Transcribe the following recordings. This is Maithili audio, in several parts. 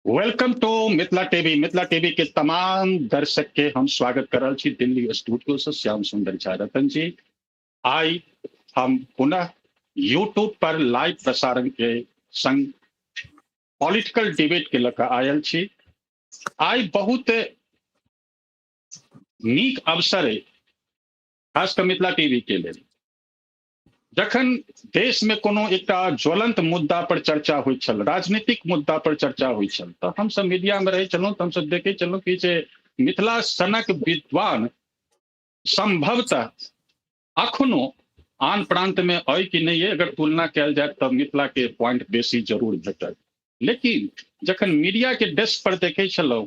Welcome to Mithila TV. Mithila TV के तमाम दर्शक के हम स्वागत कर रहल छी दिल्ली स्टूडियो से श्याम सुंदर झा रतन जी। आइ हम पुनः यूट्यूब पर लाइव प्रसारण के संग पॉलिटिकल डिबेट के लऽ कऽ आयल छी। आइ बहुत नीक अवसर अइ खास कऽ मिथिला टीवी के लेल। जखन देश में कोनो एकटा ज्वलंत मुद्दा पर चर्चा होइत छल, राजनीतिक मुद्दा पर चर्चा होइत छल, तऽ हमसब मीडिया में रहै छलहुँ तऽ हमसब देखै छलहुँ कि जे मिथिला सनक विद्वान संभवतः अखनो आन प्रांत में अइ कि नहि अइ, अगर तुलना कयल जाय तऽ मिथिला के पॉइंट बेसी जरूर भेटत। लेकिन जखन मीडिया के डेस्क पर देखै छलहुँ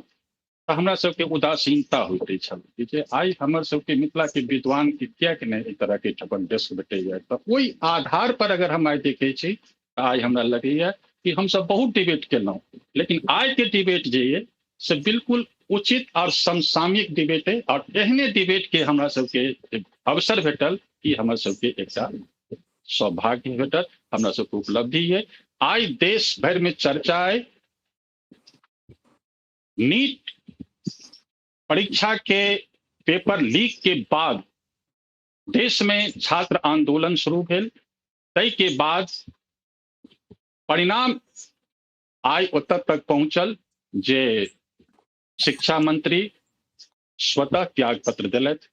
तऽ हमरा सबके उदासीनता होइत छल जे आइ हमर सबके मिथिला के विद्वान के किएक नहि एहि तरह के अपन डेस्क भेटैया। तऽ ओहि आधार पर अगर हम आइ देखै छी तऽ आइ हमरा लगैया कि हमसब बहुत डिबेट केलहुँ, लेकिन आइ के डिबेट जे अइ से बिल्कुल उचित और समसामयिक डिबेट अइ और एहने डिबेट के हमरा सबके अवसर भेटल ई हमर सबके एकटा सौभाग्य भेटल, हमरा सबके उपलब्धि अइ। आइ देश भरि में चर्चा अइ नीट परीक्षा के पेपर लीक के बाद देश में छात्र आंदोलन शुरू भेल, ताहि के बाद परिणाम आइ ओतऽ तक पहुंचल जे शिक्षा मंत्री स्वतः त्यागपत्र देलथि।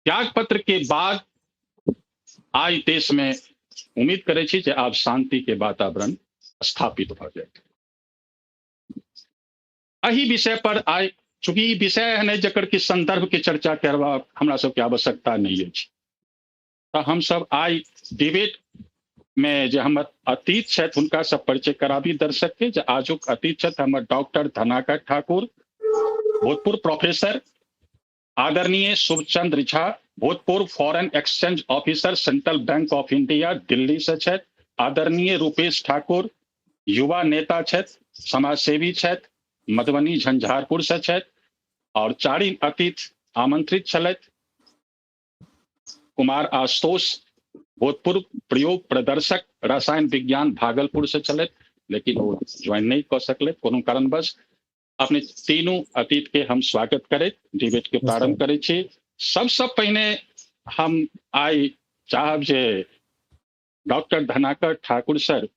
त्यागपत्र के बाद आइ देश में उम्मीद करै छी जे आब शांति के वातावरण स्थापित भऽ जायत। एहि विषय पर आइ चूंकि ई विषय एहन अइ जकर कि संदर्भ के चर्चा करबा हमरा सबके आवश्यकता नहि अछि, तऽ हमसब आइ डिबेट में जे हमर अतिथि छथि हुनका से परिचय कराबी दर्शक के। जे आजुक अतिथि छथि हमर डॉक्टर धनाकर ठाकुर, भूतपूर्व प्रोफेसर, आदरणीय शुभचंद्र झा, भूतपूर्व foreign exchange officer, central bank of India, Delhi से छथि। आदरणीय रूपेश ठाकुर, युवा नेता छथि, समाजसेवी छथि, मधुबनी झंझारपुर से छथि। और चारिम अतिथि आमंत्रित छलथि कुमार आशुतोष, भूतपूर्व प्रयोग प्रदर्शक, रसायन विज्ञान भागलपुर से छलथि, लेकिन ओ ज्वाइन नहीं कऽ सकलथि कोनो कारणवश। अपने तीनू अतिथि के हम स्वागत करैत डिबेट के प्रारंभ करै छी। सबसँ पहिने हम आइ चाहब जे डॉक्टर धनाकर ठाकुर सर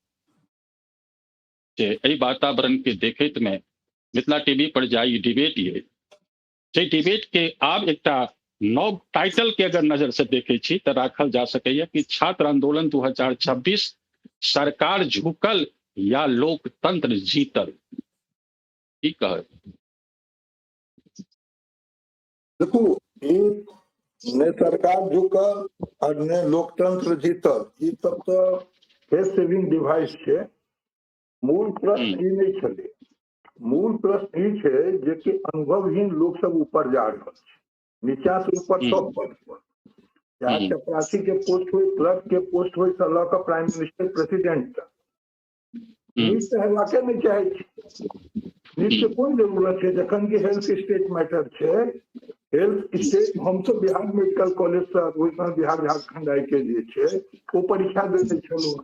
जे एहि वातावरण के देखैत में मिथिला टीवी पर जाई डिबेट ये, जे डिबेट के आब एकटा नव टाइटल के अगर नजर से देखे छी तऽ राखल जा सकैया कि छात्र आंदोलन 2026 सरकार झुकल या लोकतंत्र जीतल। की कहब? देखू, ई ने सरकार झुकल और ने लोकतंत्र जीतल, ई सब तऽ फेस सेविंग डिवाइस छै। मूल प्रश्न ई नहि छलै, मूल प्रश्न ई छै जे कि अनुभवहीन लोक सब ऊपर जा रहल छै, नीचा से ऊपर सब पद पर, चाहे चपरासी के पोस्ट होइ, क्लर्क के पोस्ट होइ, से लऽ कऽ प्राइम मिनिस्टर, प्रेसिडेंट तक। नीट तऽ हेबाके नहि चाहै छै, नीट के कोन जरूरत छै जखन कि हेल्थ स्टेट मैटर छै। हेल्थ स्टेट हमसब बिहार मेडिकल कॉलेज से ओहि समय बिहार झारखंड आइ के जे छै ओ परीक्षा देने छलहुँ।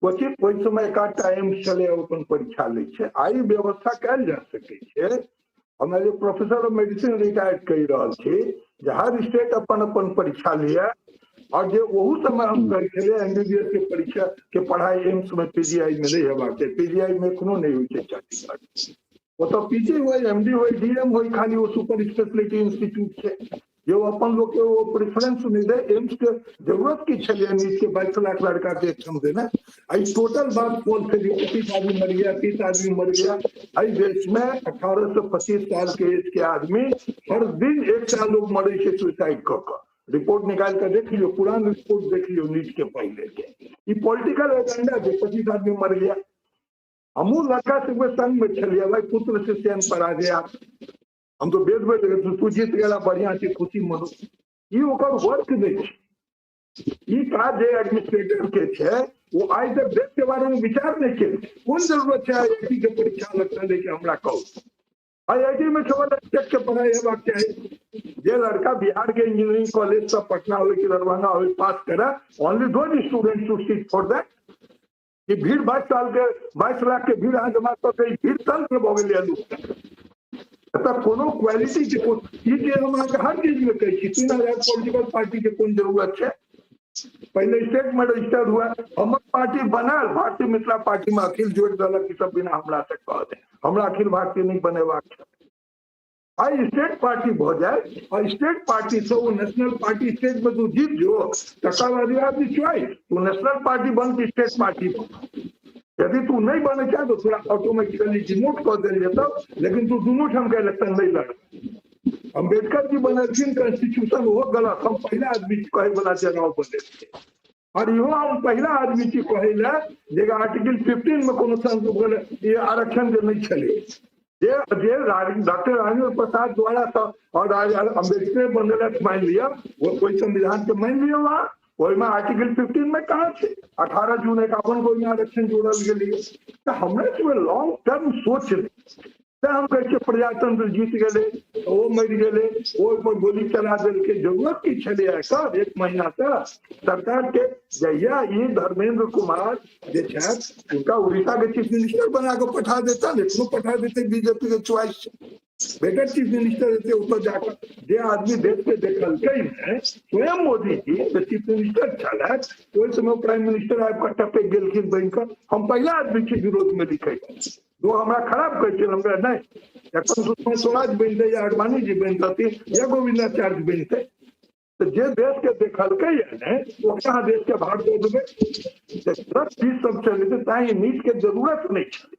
क्वचित ओहि समय एकाधटा एम्स छलै, ओ अपन परीक्षा लै छै। आइ व्यवस्था कयल जा सकै छै। हम as a professor of medicine retired कहि रहल छी जे हर स्टेट अपन अपन परीक्षा लिअ। और जे ओहू समय हम कहै छलियै एमबीबीएस के परीक्षा के पढ़ाई एम्स में पीजीआई में नहीं हेबाक चाही, पीजीआई में एखनो नहीं होइ छै चंडीगढ़, ओतऽ पीजी होइ, एमडी होइ, डीएम होइ, खाली ओ सुपर स्पेशलिटी इंस्टीट्यूट छै जे ओ अपन लोक के ओ प्रेफरेंस नहि दै। एम्स के जरूरत की छलै नीट के 22 लाख लड़का के एकठाम देना? एहि टोटल बात फोन से 25 आदमी मर गया, 30 आदमी मर गया। एहि देश में 18 से 25 साल के एज के आदमी हर दिन एकटा लोग मरे छै सुसाइड कऽ कऽ। रिपोर्ट निकालि कऽ देख लियौ, पुरान रिपोर्ट देख लियौ नीट के पहिले के। ई पॉलिटिकल एजेंडा छै, 25 आदमी मर गया। हमहूँ लड़का सबके संग में छलियै, भाई पुत्र से चैन पराजय, हम तो वेद वेद तू जीत गेला, बढ़िया छै, खुशी मनो। ई ओकर वर्क नहि छै। ई काज जे एडमिनिस्ट्रेटर के छै ओ आइ तक देश के बारे में विचार नहि केलकै। कोन जरूरत छै आईआईटी के परीक्षा लगतै लेके हमरा कहू? आईआईटी में केवल स्टेट के पढ़ाई हेबाक चाही। जे लड़का बिहार के इंजीनियरिंग कॉलेज से पटना हो कि दरभंगा हो पास करे, only those student to sit for that. ई भीड़ 22 साल के 22 लाख के भीड़ अहाँ जमा कऽ के ई भीड़ तंत्र भऽ गेलै लोक। एतऽ कोनो क्वालिटी के ई जे हम अहाँके हर चीज में कहै छी, 3000 पॉलिटिकल पार्टी के कोन जरूरत छै? पहिले स्टेट में रजिस्टर हुआ, हमर पार्टी बनल भारतीय मिथिला पार्टी में अखिल जोड़ि देलक ई सब बिना हमरा से कह दे, हमरा अखिल भारतीय नहि बनेबाक छै। आइ स्टेट पार्टी भऽ जाय और स्टेट पार्टी से वो नेशनल पार्टी स्टेट में तू जीत जो, तकर बाद you have the choice, तू नेशनल पार्टी बन कि स्टेट पार्टी बन। यदि तू नहीं बने चाहे तो थोड़ा ऑटोमेटिकली डिमोट कऽ देल जेतौ, लेकिन तू दुनू ठाम के इलेक्शन नहीं लड़। अम्बेडकर जी बनेलखिन कॉन्स्टिट्यूशन, ओहो गलत। हम पहिला आदमी छी कहै वाला जे राव बनेलखिन, और इहो हम पहिला आदमी छी कहै लए जे आर्टिकल 15 में कोनो संशोधन ई आरक्षण जे नहीं छलै, जे जे डॉक्टर राजेंद्र प्रसाद द्वारा तो और अम्बेडकर बनेलक, मान लिया वो कोई संविधान के मान लिया, वहाँ ओहिमे आर्टिकल 15 में कहाँ छै? 18 जून 51 को ओहिमे आरक्षण जोड़ल गेलै। तऽ हमरा सबके लॉन्ग टर्म सोच नहि, तें हम कहै छियै प्रजातंत्र जीत गेलै, ओ मरि गेलै, ओहि पर गोली चला देलकै। जरूरत की छलै एकर? एक महीना से सरकार के जहिया ई धर्मेंद्र कुमार जे छथि हुनका उड़ीसा के चीफ मिनिस्टर बना कऽ पठा देता, एखनो पठा देतै, बीजेपी के चॉइस छै, बेटर चीफ मिनिस्टर हेतै ओतऽ जाकऽ। जे आदमी देश के देखलकै ने, स्वयं मोदी जी जे चीफ मिनिस्टर छलथि ओहि समय प्राइम मिनिस्टर आबि कऽ टपकि गेलखिन बनि कऽ। हम पहिला आदमी छी विरोध में लिखै, जो हमरा खराब कहै छै, हमरा नहि, एखन सुषमा स्वराज बनितै या आडवाणी जी बनितथिन या गोविंदाचार्य बनितै, तऽ जे देश के देखलकै या ने ओकरा अहाँ देश के भाग दऽ देबै। गलत चीज सब चलै छै, ताहि नीट के जरूरत नहि छलै।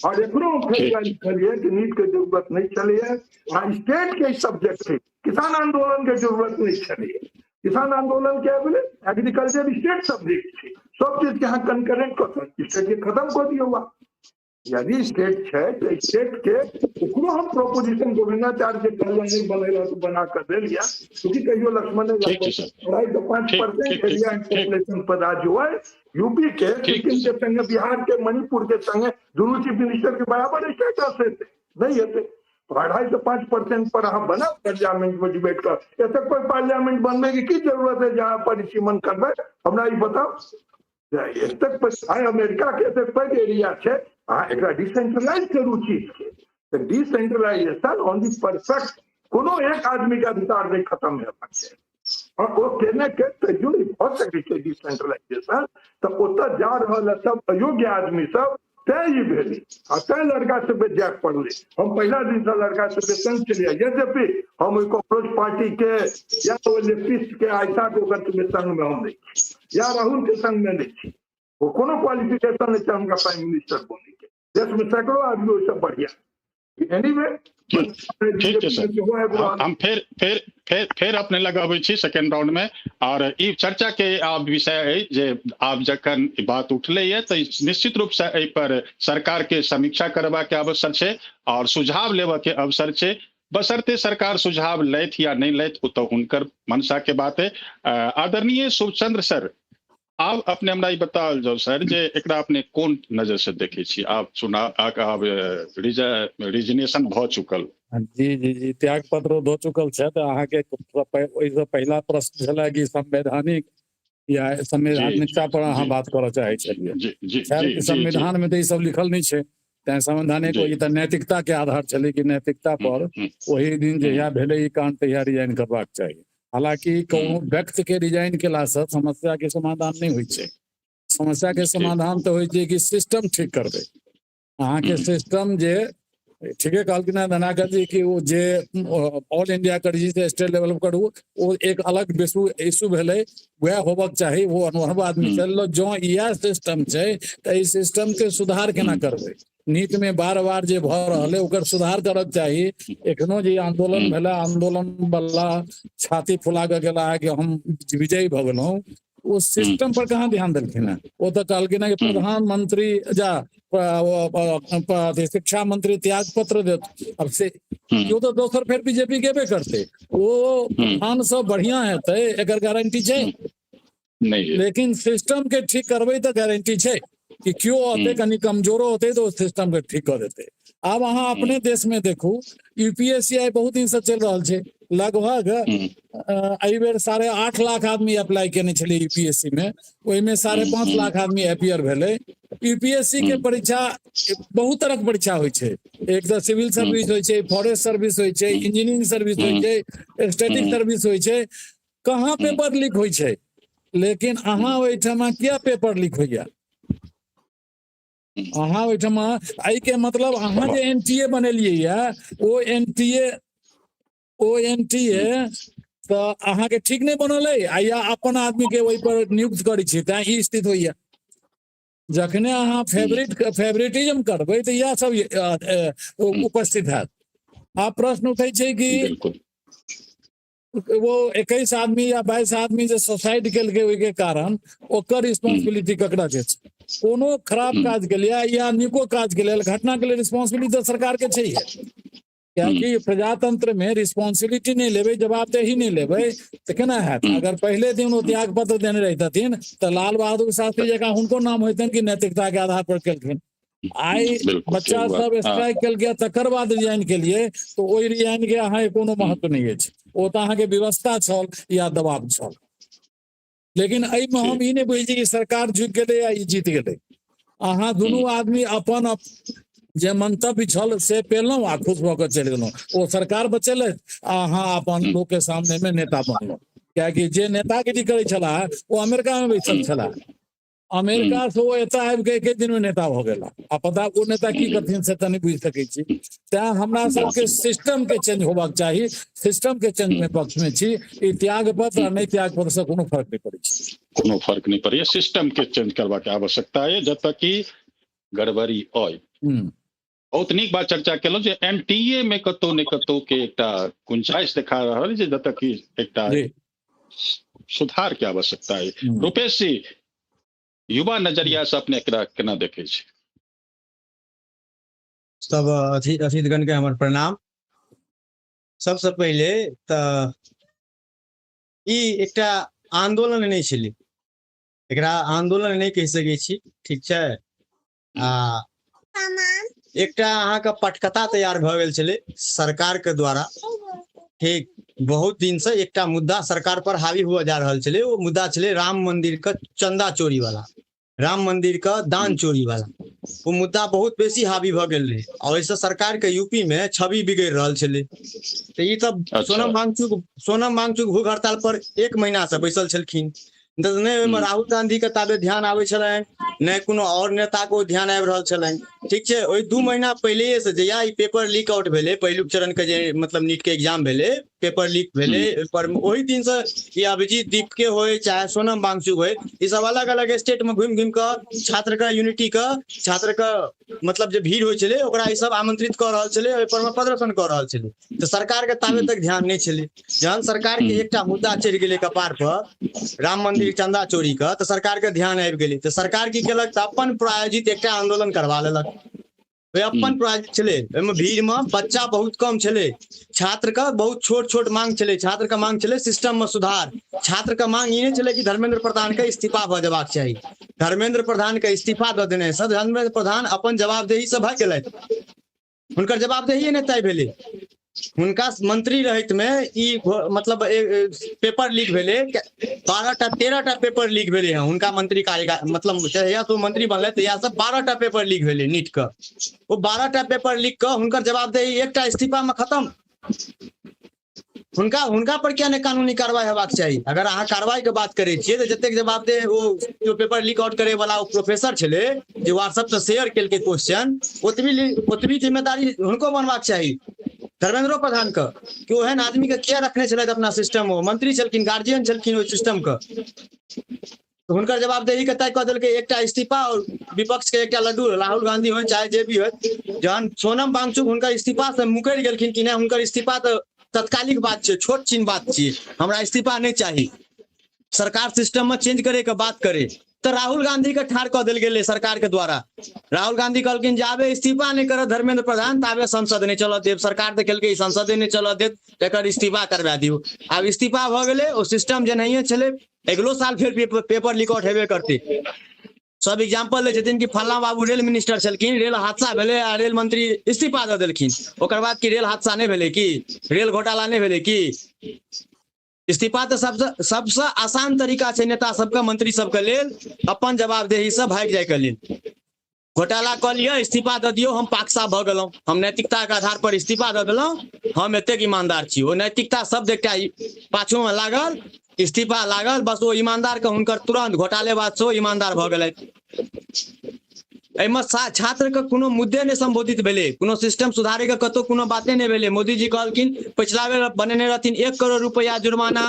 और एखनो हम फेर लिखलियै कि नीट के जरूरत नहि छलैए। आ स्टेट के सब्जेक्ट छै, किसान आंदोलन के जरूरत नहि छलैए। किसान आंदोलन के भेलै एग्रीकल्चर स्टेट सब्जेक्ट छै, सब चीज के अहाँ कंकरेंट कऽ सकैत, स्टेट के खत्म कऽ दियौ। यदि स्टेट छै तऽ स्टेट के ओकरो हम प्रोपोजिशन गोविंदाचार्य के कहलहुँ नहि बनेला तऽ बना कऽ देल या, चूँकि कहियो लक्ष्मण अढ़ाई से 5% एरिया एंड पॉपुलेशन पर राज्य हुआ यूपी के, सिक्किम के संगे, बिहार के, मणिपुर के संगे दुनू चीफ मिनिस्टर के बराबर स्टेटस हेतै, नहीं हेतै। 2.5 से 5% पर अहाँ बनाउ पार्लियामेंट में डिबेट कर। एतऽ कोई पार्लियामेंट बनबै के की जरूरत है जहाँ परिसीमन करबै? हमरा ई बताउ, एतेक आइ अमेरिका के एतेक पैघ एरिया छै, अहाँ एकरा डिसेंट्रलाइज करू चीज के। तऽ डिसेंट्रलाइजेशन ऑन the perfect, कोनो एक आदमी के अधिकार नहि खत्म हेबाक छै। और ओ केने के तैयो भऽ सकै छै डिसेंट्रलाइजेशन। तऽ ओतऽ जा रहल है सब अयोग्य आदमी सब, तैं ई भेलै आ तैं लड़का सबके जाय पड़लै। हम पहिला दिनसँ लड़का सबके संग छलियै, यद्यपि हम ओहि कॉकरोच पार्टी के या ओहि लेफ्टिस्ट के आयशा के ओकर सबके संग में हम नहि छी, या राहुल के संग में नहि छी। ओ कोनो क्वालिफिकेशन नहि छै हुनका प्राइम मिनिस्टर बनै के। देश में सैकड़ों आदमी ओहिसँ बढ़िया। एनीवे ठीक छै सर, हम फेर फेर फेर फेर अपने लग अबै छी सेकेंड राउंड में। और ई चर्चा के आब विषय है जे आब जखन बात उठलै तऽ निश्चित रूप से एहि पर सरकार के समीक्षा करबाक अवसर छै और सुझाव लेबऽ के अवसर छै। बशर्ते सरकार सुझाव लैथ या नहि लैथ ओ तऽ हुनकर मनसा के बात है। आदरणीय शुभचंद्र सर, आब अपने हमरा ई बताओल जाउ सर जे एकरा अपने कोन नजर से देखै छी? आब चुनाव आब रिजिग्नेशन भऽ चुकल। जी जी जी, त्याग पत्र दऽ चुकल छथि। अहाँके ओहिसँ पहिला प्रश्न छलै कि संवैधानिक या संवैधानिकता पर अहाँ बात करऽ चाहै छलियै। संविधान में तऽ ई सब लिखल नहि छै, तैं संवैधानिक ई तऽ नैतिकता के आधार छलै कि नैतिकता पर ओहि दिन जहिया भेलै ई कांड तहिया रिजाइन करबाक चाही। हालांकि कोनो व्यक्ति के रिजाइन केलासँ समस्या के समाधान नहि होइ छै। समस्या के समाधान तऽ होइ छै कि सिस्टम ठीक करबै। अहाँके सिस्टम जे ठीके कहलखिन हेँ धनाकर जी कि ओ जे ऑल इंडिया करी से स्टेट लेवल पर करू, ओ एक अलग इशू भेलै, वएह होबक चाही। ओ अनुभव आदमी चललो, जँ इएह सिस्टम छै तऽ एहि सिस्टम के सुधार केना करबै? नीट में बार बार जे भऽ रहल है ओकर सुधार करक चाही। एखनो जे आंदोलन भेलै, आंदोलन वाला छाती फुला कऽ गेला है कि हम विजयी भऽ गेलहुँ, ओ सिस्टम पर कहाँ ध्यान देलखिन हेँ? ओ तऽ कहलखिन हेँ कि प्रधानमंत्री जा शिक्षा मंत्री त्याग पत्र देत। अब से केओ तऽ दोसर फेर बीजेपी गेबे करतै, ओ प्रधान सब बढ़िया हेतै एकर गारंटी छै? नहि। लेकिन सिस्टम के ठीक करबै तऽ गारंटी छै कि केओ औते कनि कमजोरो होते तऽ ओ सिस्टम के ठीक कऽ देतै। आब अहाँ अपने देश में देखू, यूपीएससी आइ बहुत दिन से चलि रहल छै, लगभग एहि बेर 8.5 लाख आदमी अप्लाई केने छलै यूपीएससी में, ओहिमे 5.5 लाख आदमी अपियर भेलै। यूपीएससी के परीक्षा बहुत तरह के परीक्षा होइ छै, एक तऽ सिविल सर्विस होइ छै, फॉरेस्ट सर्विस होइ छै, इंजीनियरिंग सर्विस होइ छै, स्टैटिक सर्विस होइ छै, कहाँ पेपर लीक होइ छै? लेकिन अहाँ ओहिठमा किया पेपर लीक होइया? अहाँ ओहिठमा एहिके मतलब अहाँ जे एनटीए बनेलियै या ओ एनटीए तऽ अहाँके ठीक नहि बनल अइ या अपन आदमी के ओहि पर नियुक्त करै छी, तें ई स्थिति होइया। जखने अहाँ फेवरेटिज्म करबै तऽ इएह सब उपस्थित हैत। आब प्रश्न उठै छै कि वो 21 आदमी या 22 आदमी जे सुसाइड केलकै ओहिके कारण ओकर रिस्पॉन्सिबिलिटी ककरा छै? कोनो खराब काज के लिए या नीको काज के लेल घटना के लिए रिस्पॉन्सिबिलिटी तऽ सरकार के छै, कियाकि प्रजातंत्र में रिस्पॉन्सिबिलिटी नहि लेबै, जवाबदेही नहि लेबै तऽ केना हैत? अगर पहिले दिन ओ त्याग पत्र देने रहितथिन तऽ लाल बहादुर शास्त्री जकाँ हुनको नाम होइतनि कि नैतिकता के आधार पर केलखिन। आइ बच्चा सब स्ट्राइक केलकै तकर बाद रिजाइन केलियै तऽ ओहि रिजाइन के अहाँके कोनो महत्व नहि अछि, ओ तऽ अहाँके व्यवस्था छल या दबाव छल। लेकिन एहिमे हम ई नहि बुझै छी कि सरकार झुकि गेलै या ई जीत गेलै। अहाँ दुनू आदमी अपन जे मंतव्य छल से पेलहुँ आ खुश भऽ कऽ चलि गेलहुँ, ओ सरकार बचेलथि आ अहाँ अपन लोक के सामने मे नेता बनलहुँ। कियाकि जे नेतागिरी करै छलाह ओ अमेरिका मे बैसल छलाह, अमेरिका से ओ एतऽ आबि कऽ एके दिन मे नेता भऽ गेला, आ पता ओ नेता की करथिन से तऽ नहि बुझि सकै छी। तें हमरा सबके सिस्टम के चेंज होबाक चाही, सिस्टम के चेंज मे पक्ष में छी। ई त्याग पत्र आ नहि त्याग पत्र से कोनो फर्क नहि पड़ै छै, कोनो फर्क नहि पड़ैया। सिस्टम के चेंज करबाक आवश्यकता है जतऽ की गड़बड़ी अइ। बहुत नीक बात चर्चा केलहुँ जे एनटीए में कतौ ने कतौ के एकटा गुंजाइश देखा रहल जे जतऽ की एकटा सुधार के आवश्यकता है। रूपेश जी, युवा नजरिया से अपने एकरा केना देखै छी? सब अतिथिगण के हमर प्रणाम। सबसे पहिले तऽ ई एकटा आंदोलन नहि छलै, एकरा आंदोलन नहि कहि सकै छी, ठीक छै। आ एकटा अहाँके पटकथा तैयार भऽ गेल छलै सरकार के द्वारा, ठीक। बहुत दिन से एकटा मुद्दा सरकार पर हावी हुआ जा रहल छलै, ओ मुद्दा छलै राम मंदिर के चंदा चोरी वाला, राम मंदिर के दान चोरी वाला। ओ मुद्दा बहुत बेसी हावी भऽ गेल रहै आ ओहिसँ सरकार के यूपी में छवि बिगड़ि रहल छलै। तऽ ई तऽ सोनम वांगचुक भूख हड़ताल पर 1 महीना से बैसल छलखिन, तऽ नहि ओहिमे राहुल गांधी के ताबे ध्यान आबै छलनि, नहि कोनो आओर नेता के ध्यान आबि रहल छलनि, ठीक छै। ओहि 2 महीना पहिलेये से जहिया ई पेपर लीक आउट भेलै, पहिलुक चरण के जे मतलब नीट के एग्जाम भेलै, पेपर लीक भेलै, पर ओहि दिन से ई अभिजीत दीप के होय चाहे सोनम वांगचुक होय, ई सब अलग अलग स्टेट में घुमि घुमि कऽ छात्र के यूनिटी के, छात्र के मतलब जे भीड़ होइ छलै ओकरा ई सब आमंत्रित कऽ रहल छलै, ओहि पर मे प्रदर्शन कऽ रहल छलै। तऽ सरकार के ताबे तक ध्यान नहि छलै। जहन सरकार के एकटा मुद्दा चढ़ि गेलै कपार पर, राम मंदिर चंदा चोरी के, तऽ सरकार के ध्यान आबि गेलै। तऽ सरकार की केलक तऽ अपन प्रायोजित एकटा आंदोलन करवा लेलक। ओहि अपन प्रायोजित छलै, ओहिमे भीड़ मे बच्चा बहुत कम छलै, छात्र के बहुत छोट छोट मांग छलै। छात्र के मांग छलै सिस्टम मे सुधार, छात्र के मांग ई नहि छलै कि धर्मेंद्र प्रधान के इस्तीफा भऽ जेबाक चाही। धर्मेंद्र प्रधान के इस्तीफा दऽ देने से धर्मेंद्र प्रधान अपन जवाबदेही से भागि गेलथि, हुनकर जवाबदेही नहि तय भेलै। हुनका मंत्री रहैत में ई मतलब पेपर लीक भेलै, 12टा 13टा पेपर लीक भेलै हँ हुनका मंत्री कार्यकाल, मतलब जहिया से ओ मंत्री बनलै तहिया से 12टा पेपर लीक भेलै नीट के। ओ 12टा पेपर लीक कऽ हुनकर जवाबदेही एकटा इस्तीफा में खत्म। हुनका हुनका पर किया नहि कानूनी कार्रवाई हेबाक चाही? अगर अहाँ कार्रवाई के बात करै छियै तऽ जतेक जवाबदेह ओ जो पेपर लीक आउट करे वाला ओ प्रोफेसर छलै जे व्हाट्सएप से शेयर केलकै क्वेश्चन, ओतबी जिम्मेदारी हुनको बनबाक चाही, धर्मेंद्रो प्रधान के, कि ओहन आदमी के किया रखने छलथि अपना सिस्टम। ओ मंत्री छलखिन, गार्जियन छलखिन ओहि सिस्टम के, तऽ हुनकर जवाबदेही के तय कऽ देलकै एकटा इस्तीफा और विपक्ष के एकटा लड्डू, राहुल गांधी होय चाहे जे भी होय। जहन सोनम वांगचुक हुनकर इस्तीफा से मुकरि गेलखिन कि नहि हुनकर इस्तीफा तऽ तत्कालिक बात छै, छोट छिन बात छियै, हमरा इस्तीफा नहि चाही, सरकार सिस्टम में चेंज करे के बात करे। तऽ राहुल गांधी के ठाढ़ कऽ देल गेलै सरकार के द्वारा। राहुल गांधी कहलखिन जाबे इस्तीफा नहि करत धर्मेंद्र प्रधान ताबे संसद नहि चलऽ देब। सरकार देखेलकै ई संसदे नहि चलऽ देत, एकर इस्तीफा करवा दियौ। आब इस्तीफा भऽ गेलै, ओ सिस्टम जेनाहिये छलै अगिलो साल फेर पेपर लीक आउट हेबे करतै। सब एग्जाम्पल लै छथिन कि फल्लाँ बाबू रेल मिनिस्टर छलखिन, रेल हादसा भेलै आ रेल मंत्री इस्तीफा दऽ देलखिन, ओकर बाद की रेल हादसा नहि भेलै की, रेल घोटाला नहि भेलै की? इस्तीफा तऽ सबसँ आसान तरीका छै नेता सबके, मंत्री सबके लेल अपन जवाबदेही से भागि जायके लेल। घोटाला कऽ लिअ, इस्तीफा दऽ दियौ, हम पाक साफ भऽ गेलहुँ, हम नैतिकताके आधार पर इस्तीफा दऽ देलहुँ, हम एतेक ईमानदार छी। ओ नैतिकता शब्द एकटा पाछूमे लागल, इस्तीफा लागल, बस ओ ईमानदार के हुनकर तुरंत घोटाले बाद सेहो ईमानदार भऽ गेलथि। एहिमे छात्र के कोनो मुद्दे नहि संबोधित भेलै, कोनो सिस्टम सुधारे के कतहु कोनो बाते नहि भेलै। मोदी जी कहलखिन पिछला बेर बनेने रहथिन 1 करोड़ रुपया जुर्माना,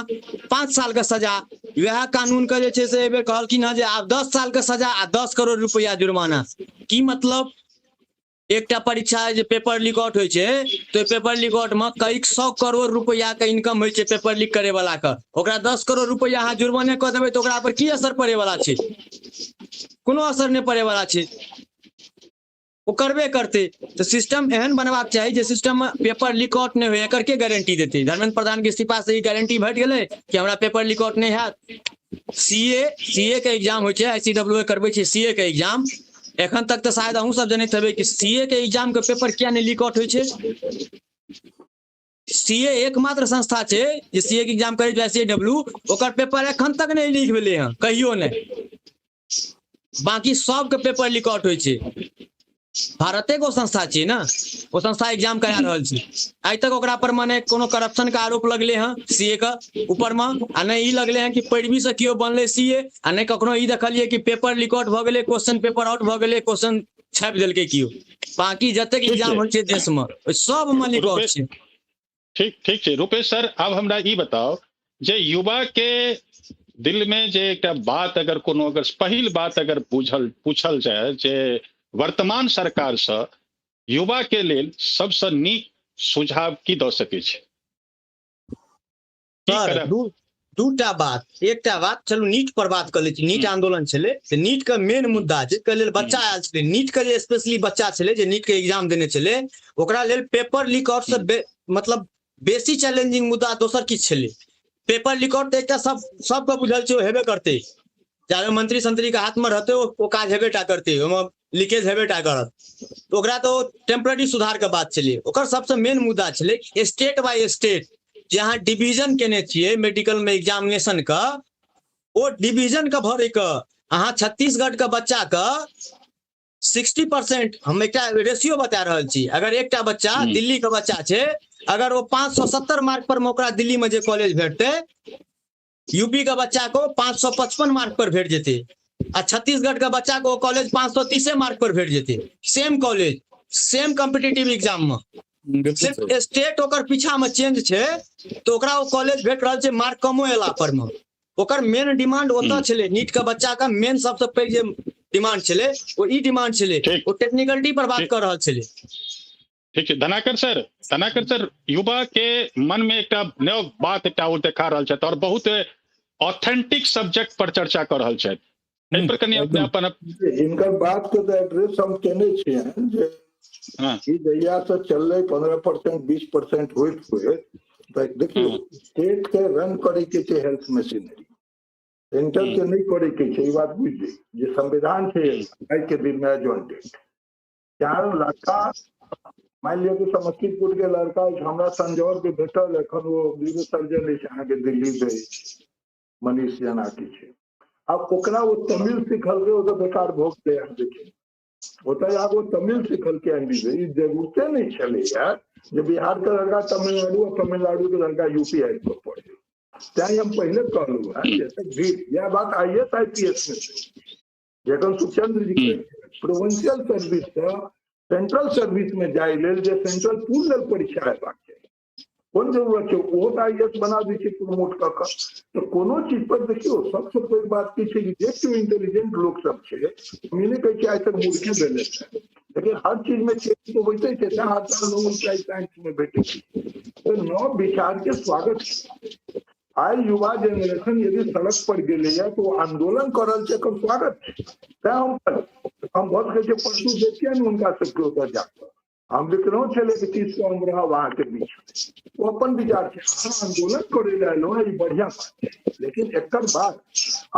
5 साल के सजा। वएह कानून के जे छै से एहि बेर कहलखिन हँ जे आब 10 साल के सजा आ 10 करोड़ रुपया जुर्माना। की मतलब? एकटा परीक्षा जे पेपर लीक आउट होइ छै तऽ पेपर लीक आउट मे कई 100 करोड़ रुपया के इनकम होइ छै पेपर लीक करे वाला के। ओकरा 10 करोड़ रुपया अहाँ जुर्माने कऽ देबै तऽ ओकरा पर की असर पड़े वाला छै? कोनो असर नहि पड़े वाला छै, ओ करबे करतै। तऽ सिस्टम एहन बनबाक चाही जे सिस्टम मे पेपर लीक आउट नहि होइ। एकर के गारंटी देतै? धर्मेंद्र प्रधान के इस्तीफा से ई गारंटी भेट गेलै कि हमरा पेपर लीक आउट नहि हैत? सीए के एग्जाम होइ छै, ICWA करबै छै सीए के एग्जाम। एखन तक तऽ शायद अहूँ सब जनैत हेबै कि सीए के एग्जाम के पेपर किया नहि लीक आउट होइ छै। सीए एकमात्र संस्था छै जे सीए के एग्जाम करै छै, ICW, ओकर पेपर एखन तक नहि लीक भेलै हँ, कहियो नहि। बाकी सबके पेपर लीक आउट होइ छै। भारते के ओ संस्था छियै ने, ओ संस्था एग्जाम करा रहल छै। आइ तक ओकरा पर माने कोनो करप्शन के आरोप लगले हँ सीए के ऊपर मे, आ नहि ई लगले हँ कि पैरवी से केओ बनलै सीए, आ नहि कखनो ई देखलियै कि पेपर लीक आउट भऽ गेलै, क्वेश्चन पेपर आउट भऽ गेलै, क्वेश्चन छापि देलकै केओ। बाकी जतेक एग्जाम होइ छै देश मे ओहि सब मे लीक आउट छै। ठीक ठीक छै रूपेश सर, आब हमरा ई बताउ जे युवा के दिल में जे एकटा बात अगर कोनो अगर पहिल बात अगर पूछल जाय जे वर्तमान सरकार से युवा के लेल सबसे नीक सुझाव की दऽ सकै छै? सर दूटा बात, एकटा बात चलू नीट पर बात कऽ लै छी। नीट आंदोलन छलै तऽ नीट के मेन मुद्दा जाहिके लेल बच्चा आयल छलै, नीट के जे स्पेशली बच्चा छलै जे नीट के एग्जाम देने छलै, ओकरा लेल पेपर लीक आउट से मतलब बेसी चैलेंजिंग मुद्दा दोसर किछु छलै। पेपर लीक आउट तऽ एकटा सबके बुझल छै, ओ हेबे करतै, जाबे मंत्री संत्री के हाथ में रहतै ओ काज हेबे टा करतै, ओहिमे लीकेज हेबे टा करत। ओकरा तऽ ओ टेम्पररी सुधार के बात छलै। ओकर सबसँ मेन मुद्दा छलै स्टेट बाय स्टेट जे अहाँ डिवीजन केने छियै मेडिकल में एग्जामिनेशन के, ओ डिवीजन के भरे के अहाँ छत्तीसगढ़ के बच्चा के 60%, हम एकटा रेशियो बता रहल छी, अगर एकटा बच्चा दिल्ली के बच्चा छै, अगर ओ 570 मार्क पर में ओकरा दिल्ली में जे कॉलेज भेटतै, यूपी के बच्चा को 555 मार्क पर भेट जेतै, आ छत्तीसगढ़ के बच्चा को कॉलेज 530 मार्क पर भेट जेतै। Same college, same competitive exam में, सिर्फ स्टेट ओकर पीछा में चेंज छै तऽ ओकरा ओ कॉलेज भेट रहल छै मार्क कमो एला पर में। ओकर मेन डिमांड ओतऽ छलै, नीट के बच्चा के मेन सबसँ पैघ जे डिमांड छलै ओ ई डिमांड छलै, ओ टेक्निकलिटी पर बात कऽ रहल छलै। ठीक छै धनाकर सर, धनाकर सर युवा के मन में एकटा नव बात एकटा ओ देखा रहल छथि और बहुत ऑथेंटिक सब्जेक्ट पर चर्चा कऽ रहल छथि, एहि पर कनि अपने अपन हिनकर बात के तऽ एड्रेस हम केने छियनि जे ई जहिया से चललै 15% 20% होइत होइत, तऽ देखियौ स्टेट के रन करे के छै हेल्थ मशीनरी, सेंटर के नहि करे के छै, ई बात बुझि जाइ जे संविधान छै आइ के दिन में एडवांटेज। चार लड़का मान लिअ कि समस्तीपुर के लड़का अछि, हमरा संजौर के भेटल, एखन ओ न्यूरो सर्जन अछि अहाँके दिल्ली में, मनीष जेनाकी छै। आब ओकरा ओ तमिल सिखलकै, ओ तऽ बेकार भऽ गेलै। अहाँ देखियौ ओतऽ आब ओ तमिल सिखलकै एमबीबी, ई जरूरते नहि छलैया जे बिहार के लड़का तमिलनाडु आ तमिलनाडु के लड़का यूपी आबि कऽ पढ़े। तैं हम पहिले कहलहुँ हेँ जे इएह बात IAS IPS में छै, जखन सुखचंद्र जी कहै प्रोविंशियल सर्विस सँ सेंट्रल सर्विस में जाय लेल जे सेंट्रल पूल लेल परीक्षा हेबाक चाही, कोन जरूरत छै? ओहो तऽ IAS बना दै छै प्रमोट कऽ कऽ। तऽ कोनो चीज पर देखियौ सबसँ पैघ बात की छै कि जे केओ इंटेलिजेंट लोक सब छै, हम ई नहि कहै छियै आइ तक मूर्खे भेलै छै, लेकिन हर चीज में चेंज तऽ होइते छै, तें हर साल नोबेल प्राइज साइंस में भेटै छै। तऽ नव विचार के स्वागत छै। आइ युवा जेनरेशन यदि सड़क पर गेलैया तऽ ओ आंदोलन कऽ रहल छै, एकर स्वागत छै। तैं हम भऽ सकै छै परसू देखियै ने हुनका सबके ओतऽ जाकऽ, हम लिखलहुँ छलै कि 30 हम रहब अहाँके बीच, ओ अपन विचार छै। अहाँ आंदोलन करै लए एलहुँ, ई बढ़िआँ बात छै, लेकिन एकर बाद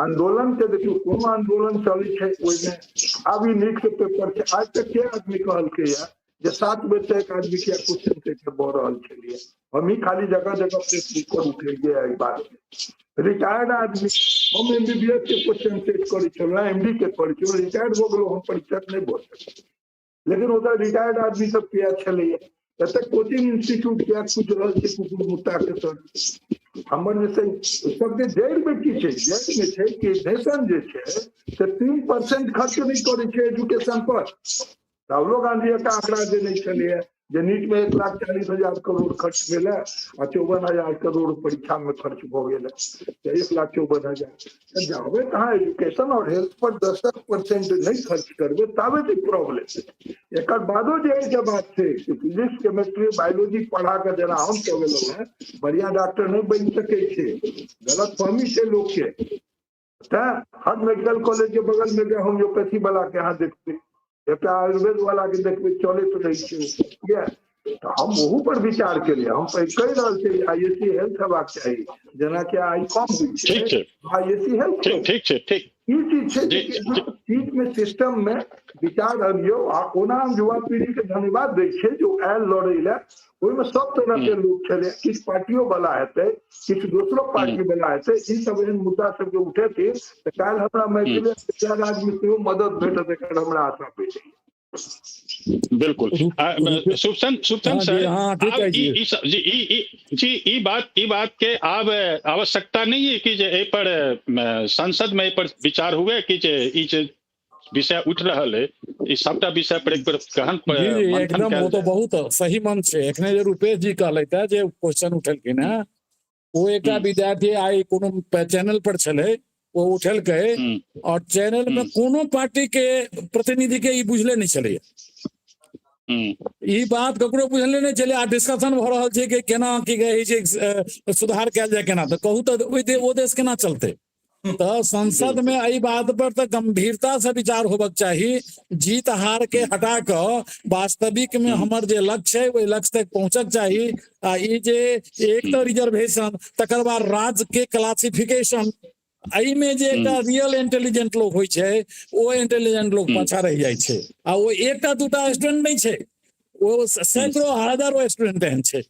आंदोलन के देखियौ, कोनो आंदोलन चलै छै ओहिमे आब ई नीट के पेपर छै, आज तक के आदमी कहलकैया जे 7 बजे तक आदमी के क्वेश्चन पेपर भऽ रहल छलियै, हमही खाली जगह जगह फेसबुक पर उठेलियै एहि बात। रिटायर्ड आदमी, हम MBBS के क्वेश्चन सेट करै छलहुँ, MD के करै छलहुँ, रिटायर्ड भऽ गेलहुँ, हम परीक्षक नहि भऽ सकल, लेकिन ओतऽ रिटायर्ड आदमी सब किया छलैया? एतऽ कोचिंग इंस्टीट्यूट किया खुजि रहल छै कुकुर मुत्ता के सर? हमर जे छै सबके जड़िमे की छै? जड़िमे छै कि नेशन जे छै से 3% खर्च नहि करै छै एजुकेशन पर। राहुलो गांधी एकटा आंकड़ा देने छलैया जे नीट में 1,40,000 करोड़ खर्च भेल है आ 54,000 करोड़ परीक्षा में खर्च भऽ गेल है, 1,54,000। जाबे तहाँ एजुकेशन और हेल्थ पर 10% नहीं खर्च करबे ताबे तऽ प्रॉब्लम छै। एकर बादो जे एकटा बात छै कि फिजिक्स केमिस्ट्री बायोलॉजी पढ़ा के जेना हम सब एलहुँ हेँ, बढ़िया डॉक्टर नहीं बनि सकै छै, गलत फहमी छै लोक के। तैं हर मेडिकल कॉलेज के बगल में होम्योपैथी वाला के अहाँ देखबै, एकटा आयुर्वेद वाला के देखबै, चलैत रहै छै। तऽ हम ओहू पर विचार केलियै, हम कहि रहल छी IAC health हेबाक चाही, जेनाकि I com होइ छै, IAC health. ठीक छै, ठीक ई चीज छै जे चीज में सिस्टम में विचार अबियौ। आ ओना हम युवा पीढ़ी के धन्यवाद दै छियै जे आयल लड़ै लए, ओहिमे सब तरह के लोक छलै, किछु पार्टियो वाला हेतै, किछु दोसरो पार्टी वाला हेतै, ई सब एहन मुद्दा सबके उठेथिन तऽ काल्हि हमरा मैथिली राज्य में सेहो मदद भेटत, एकर हमरा आशा भेटैया। बिल्कुल शुभचंद सर, जी ई बात के आब आवश्यकता नहीं है कि जे एहि पर संसद में एहि पर विचार हुए कि जे ई जे विषय उठ रहल है, ई सबटा विषय पर एक बेर गहन एकदम वो तो बहुत सही मंच है। एखने जे रूपेश जी कहलथि है जे क्वेश्चन उठेलखिन है, वो एकटा विद्यार्थी आई कोनो चैनल पर छलै, वो उठेलकै और चैनल में कोनो पार्टी के प्रतिनिधि के ई बुझले नहीं छलै, ई बात ककरो बुझले नहीं छलै। आ डिस्कशन भऽ रहल छै कि केना की कहै छै सुधार कयल जाय केना, तऽ कहू तऽ ओ देश केना चलतै। तऽ संसद में एहि बात पर तऽ गंभीरता से विचार होबक चाही, जीत हार के हटा कऽ वास्तविक में हमर जे लक्ष्य है ओहि लक्ष्य तक पहुंचक चाही। आ ई जे एक तऽ रिजर्वेशन, तकर बाद राज्य के क्लासिफिकेशन, एहिमे जे एकटा रियल इंटेलिजेंट लोग होइ छै ओ इंटेलिजेंट लोग पाछा रहि जाइ छै। आ ओ एकटा दूटा स्टूडेंट नहि छै, ओ सैकड़ों हजारों स्टूडेंट एहन छै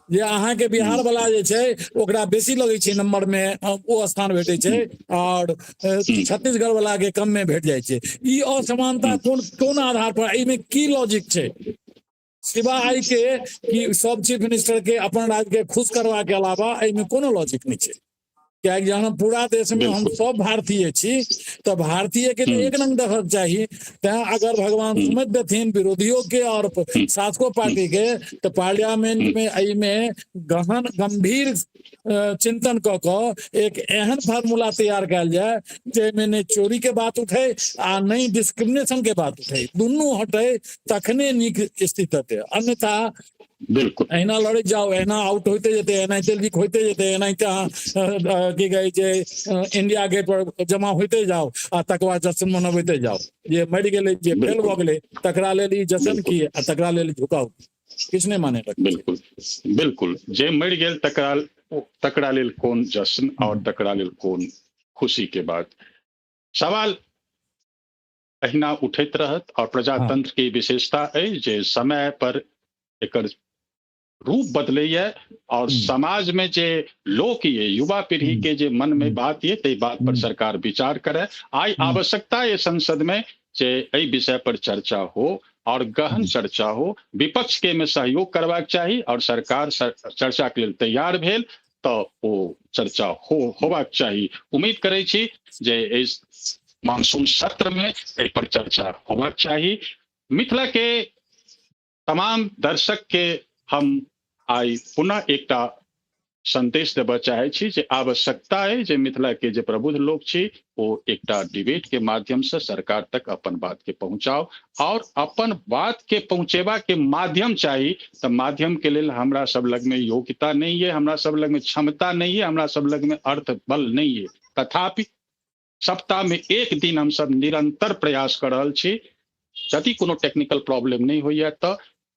जे अहाँके बिहार वाला जे छै ओकरा बेसी लगै छै नंबर में, ओ स्थान भेटै छै, और छत्तीसगढ़ वाला के कम में भेट जाइ छै। ई असमानता कोन कोन आधार पर, एहिमे की लॉजिक छै सिवाय के कि सब चीफ मिनिस्टर के अपन राज्य के खुश करवा के अलावा एहिमे कोनो लॉजिक नहि छै। कियाकि जहन हम पूरा देश में हम सब भारतीय छी तऽ भारतीय के एक रंग देखक चाही। तैं अगर भगवान सुमति देथिन विरोधियों के और शासको पार्टी के, तऽ पार्लियामेंट में एहिमे गहन गंभीर चिंतन कऽ कऽ एक एहन फार्मूला तैयार कयल जाय जाहिमे नहि चोरी के बात उठे आ नहि डिस्क्रिमिनेशन के बात उठे, दुनू हटे तखने नीक स्थिति हेतै, अन्यथा बिल्कुल एहिना लड़ैत जाउ, एहिना आउट होइते जेतै, एनाहिते लीक होइते जेतै, एनाहिते अहाँ की कहै छै इंडिया गेट पर जमा होइते जाउ आ तकर बाद जश्न मनबैते जाउ। जे मरि गेलै, जे फेल भऽ गेलै, तकरा लेल ई जश्न की आ तकरा लेल झुकाउ किछु नहि माने रखै। बिल्कुल बिल्कुल, जे मरि गेल तकरा लेल कोन जश्न और तकरा लेल कोन खुशी के बात। सवाल एहिना उठैत रहत और प्रजातंत्र के विशेषता अइ जे समय पर एकर रूप बदलैया और समाज में जे लोक ये युवा पीढ़ी के जे मन में बात ये ताहि बात पर सरकार विचार करे। आइ आवश्यकता ये संसद में जे एहि विषय पर चर्चा हो और गहन चर्चा हो, विपक्ष के में सहयोग करबाक चाही और सरकार चर्चा के लेल तैयार भेल तऽ ओ चर्चा होबाक चाही। उम्मीद करै छी जे एहि मानसून सत्र में एहि पर चर्चा होबाक चाही। मिथिला के तमाम दर्शक के हम आइ पुनः एकटा संदेश देबय चाहै छी जे आवश्यकता अइ जे मिथिला के जे प्रबुद्ध लोक छी ओ एकटा डिबेट के माध्यम से सरकार तक अपन बात के पहुंचाउ, और अपन बात के पहुंचेबा के माध्यम चाही। तऽ माध्यम के लेल हमरा सब लग में योग्यता नहीं है, हमरा सब लग में क्षमता नहीं है, हमरा सब लग में अर्थ बल नहीं है। तथापि सप्ताह में एक दिन हम सब निरंतर प्रयास कर रहल छी। यदि कोनो टेक्निकल प्रॉब्लम नहीं होइए तऽ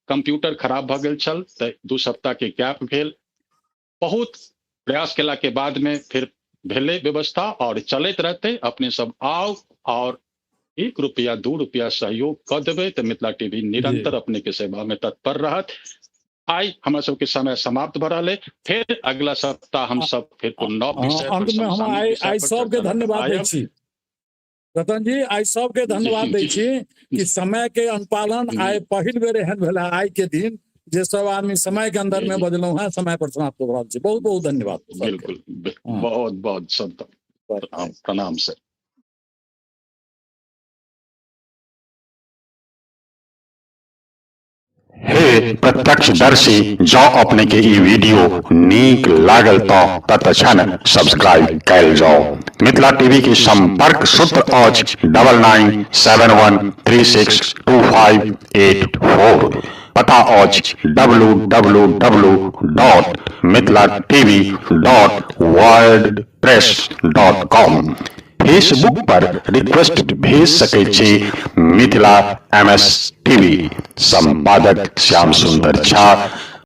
कंप्यूटर खराब भऽ गेल छल तऽ 2 सप्ताह के गैप भेल, बहुत प्रयास केला के बाद में फिर भेलै व्यवस्था और चलैत रहतै। अपने सब आउ और 1 रुपया 2 रुपया सहयोग कऽ देबै तऽ मिथिला टीवी निरंतर अपने के सेवा में तत्पर रहत। आइ हमरा सबके समय समाप्त भऽ रहल है, फिर अगला सप्ताह हम सब फिर कोनो नव विषय पर, अंत में हम समसामयिक आइ विषय आइ पर सबके चर्चा धन्यवाद दै आयब। छी रतन जी, आइ सबके धन्यवाद दै छी कि समय के अनुपालन आइ पहिल बेर एहन भेल है आइ के दिन जे सब आदमी समय के अंदर में बजलहुँ हैं, समय पर समाप्त हो रहल छै। बहुत बहुत धन्यवाद सबके। बिल्कुल, बहुत बहुत सब प्रणाम सर। हे प्रत्यक्षदर्शी, जँ अपने के ई वीडियो नीक लागल तऽ तत्क्षण सब्सक्राइब कयल जाउ। मिथिला टीवी के संपर्क सूत्र अछि 9971362584। पता अछि W W W dot Mithila TV dot wordpress dot com. Facebook पर रिक्वेस्ट भेज सकै छी मिथिला एम एस टीवी। संपादक श्याम सुंदर झा।